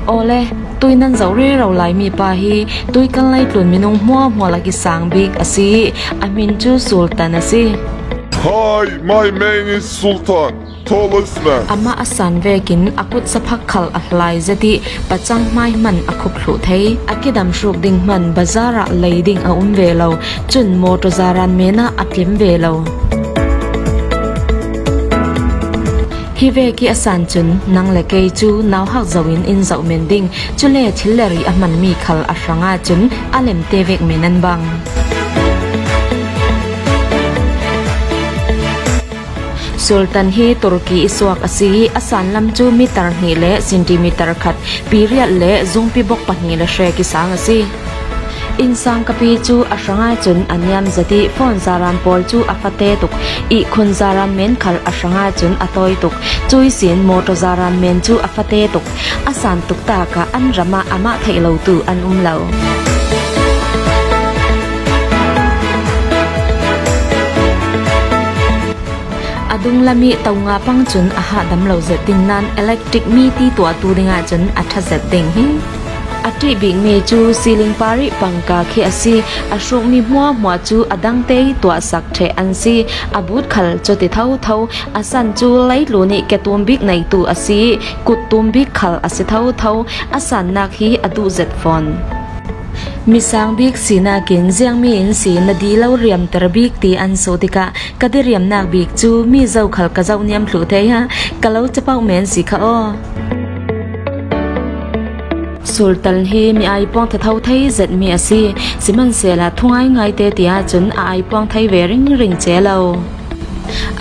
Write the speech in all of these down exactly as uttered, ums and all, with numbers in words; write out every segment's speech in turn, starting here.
Awle, tui nan zoh rero lai mipa hi tui kan leitlun minung hmuahhmuah lak i sang bik a si. A hmin cu Sultan a si. Hi, my name is Sultan. Tallest man. Amah a san vekin a kut saphak khal a hlai zet i pacang hmai hman a khup thluh thei. A kidam hruk ding hman bazar ah lei ding a um ve lo. Cun motor zaran men ah a tlim ve lo. Hi vek i a san cun nang le kei cu nauhak zoh in in zoh men ding, cule thil le ri a hmanmi khal a hrang ahcun a lemte vek men an bang. Sultan hi Turkey i suak a si i a san lam cu meter hnih le centimeter khat, pi riat le zungpi bok pahnih le hrek i sang a si. Innsang kapi cu a hrang ahcun a niam zet i phone zaran pawl cu a fate tuk, ihkhun zaran men khal a hrang ahcun a tawi tuk, cuihsin motor zaran men cu a fate tuk, a san tuk tak ah an ram ah amah theih lotu an um lo. A dunglam i to nga pang cun a hahdam lo zet ding nain electric mi ti tuahtu ding ahcun a ṭha zet ding hi. A ṭih bikmi cu ceiling par i pangka khi a si. A hrukmi hmuahhmuah cu a dangte i tuahsak ṭheh an si. A but khal cuti thotho. A san cu leitlun i ketum bik neitu a si i kuttum bik khal a si thotho. A sannak hi a duh zet fawn. Mi sang bik sinak in ziangmi in si na di lo riamter bik ti an sawh tikah ka diriamnak bik cu mi zokhal ka zoh niam thluh thei ha, ka lo capoh men si kha aw. Sultan hi mi aipuang thatho thei zetmi a si. Sihmanhsehla thungai ngaite ti ahcun a aipuang thei ve ringring ce lo.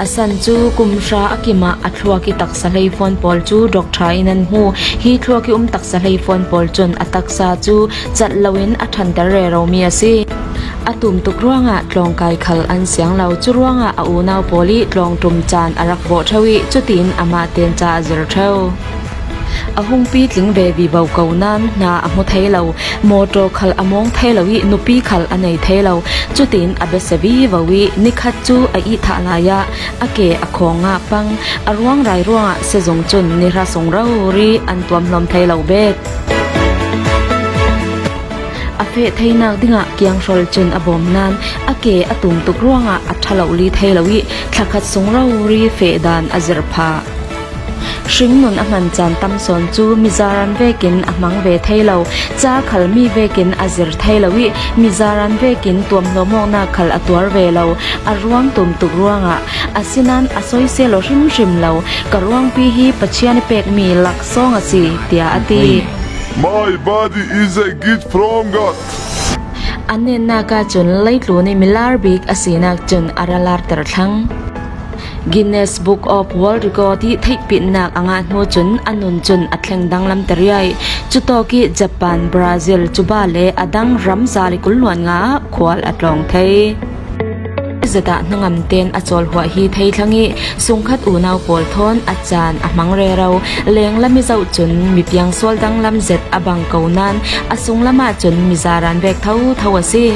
A san cu kum hra a kim ah a thluak i taksa hleifuan pawl cu doctor in an hmu. Hi thluak i um taksa hleifuan pawl cun a taksa cu cat loin a ṭhanter reromi a si. A tum tuk ruangah tlawngkai khal an siang lo. Cu ruangah a unau pawl i tlawng ṭum caan a rak bawh ṭheu i cutin amah tein ca a zir ṭheu. A hung pitling ve vivo ko nain hna a hmu thei lo, motor khal a mawng thei lo i nupi khal a nei thei lo. Cutin a biasia vivo i nikhat cu a ihthah lai ah a ke a khawng ah pang. A ruangrai ruangah sizung cun ni hra sung rori an tuamhlawm thei lo bet. A feh theinak dingah kianghrol cun a bawm nain a ke a tum tuk ruangah a ṭha lo li thei lo i thlakhat sung rori feh dan a zir phah. Hringnun a hman caan tam sawn cu mizaran vekin a hmang ve thei lo, ca khal mi vekin a zir thei lo i mizaran vekin tuamhlawm awknak khal a tuar ve lo. A ruang tum tuk ruangah, asinain a soisel aw hrimhrim lo. Ka ruangpi hi Pathian i pekmi laksawng a si, tiah a ti. My body is a gift from God. A netnak ahcun leitlun i milar bik a sinak cun a ra larter thlang. Guinness Book of World Record i theihpitnak a ngah hnu cun a nun cun a thleng danglam ter i cucaah Japan, Brazil, Cuba le a dang ram za le kul luan nga ah khual a tlawng thei. Zeta hnangam tein a cawlhuah hi thei thlang i sungkhat unau pawl thawn a caan a hmang rero. Lenglam i zoh cun mipiang sual danglam zet a bang ko nain a sunglam ahcun mizaran vek thotho a si.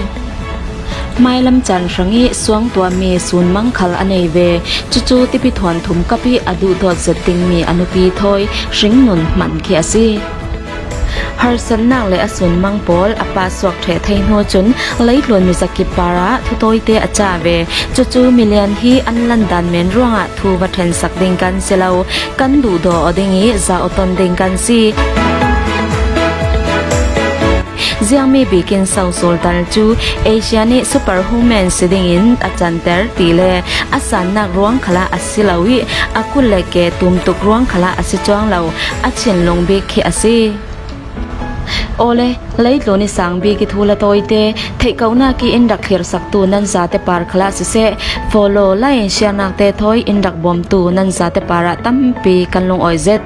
Hmailam caan hrang i suangtuahmi sunmang khal a nei ve. Cucu tipi thawn thum kap i a duhdawt zet dingmi a nupi thawi hringnun hman khi a si. Harsatnak le a sunmang pawl a pahsuak ṭheh thei hnu cun leitlun mizakip parah thutawite a cah ve. Cucu milian hi an landan men ruangah thu va ṭhensak ding kan si lo, kan duhdaw aw ding i za aw ton ding kan si. Ziangmi bikin South Sultan cu Asia nih superwoman si dingin a canter ti le a sannak ruang khalah a si lo i a kut le ke tumtuk ruang khalah a si cuang lo, a thinlung bik khi a si. Awle, leitlun i sang bik i thu le tawite theihkohnak i in rak thlirsaktu nan zate par khalah siseh, follow, like, share nak te thawi in rak bawmtu nan zate parah tampi kan lungawi zet.